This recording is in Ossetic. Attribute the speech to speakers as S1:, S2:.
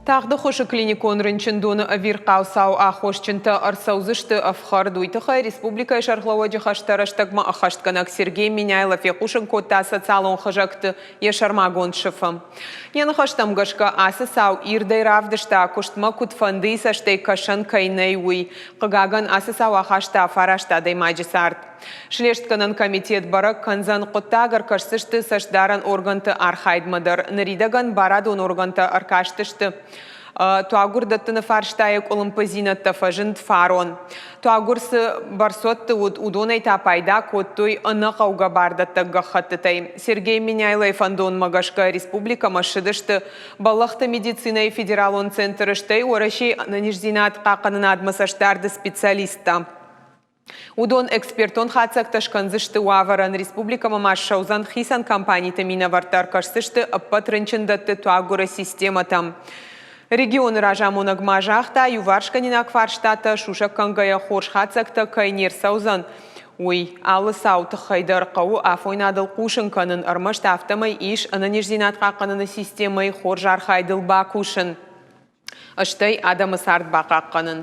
S1: Тагъды хуысы клиникон рынчындоны ӕвирхъау цау аххосджынтӕ ӕрцӕудзысты ӕфхӕрд. Уый тыххӕй республикӕйы сӕргълӕууӕджы хӕстӕ рӕстӕгмӕ ӕххӕстгӕнӕг Сергей Меняйло фехъусын кодта социалон хызӕгты йӕ сӕрмагонд сыфы. Йӕ ныхӕстӕм гӕсгӕ, ацы цау ирдӕй равдыста, куыстмӕ куыдфӕндыйы цӕстӕй кӕсӕн кӕй нӕй, уый. Хъыгагӕн, ацы цау ахаста фараст адӕймаджы цард. Слестгӕнӕн комитет бӕрӕг кӕндзӕн хъуыддаг, ӕркӕсдзысты цӕстдарӕн органты архайдмӕ дӕр. Ныридӕгӕн барадон органтӕ ӕркастысты туаггуыр дӕттыны фарстайы къуылымпыдзинӕдтӕ фӕзынд фарон. Туаггуыр цы бӕрцуӕтты уыд, уыдонӕй та пайда кодтой ӕнӕхъӕугӕ бардӕттӕг гӕххӕттытӕй. Сергей Меняйлойы фӕндонмӕ гӕсгӕ республикӕмӕ ссыдысты бӕллӕхты медицинӕйы федералон центры, стӕй Уӕрӕсейы ӕнӕниздзинад хъахъхъӕнынадмӕ цӕстдарды специалисттӕ. Уыдон экспертон хатдзӕгтӕ скӕндзысты уавӕрӕн, республикӕмӕ ма ссӕудзӕн хицӕн компаниты минӕвӕрттӕ ӕркӕсдзысты ӕппӕт рынчындӕтты туаггуыры системӕтӕм. Регионы разамонӕг ма загъта, иуварсгӕнинаг фарстатӕ сусӕг кӕнгӕйӕ хорз хатдзӕгтӕ кӕй не рцӕудзӕн, уый. Алы цауы тыххӕй дӕр хъӕуы афойнадыл хъусын кӕнын, ӕрмӕст афтӕмӕй ис ӕнӕниздзинад хъахъхъӕныны системӕйы хорз архайдыл бакусын, стӕй адӕмы цард бахъахъхъӕнын.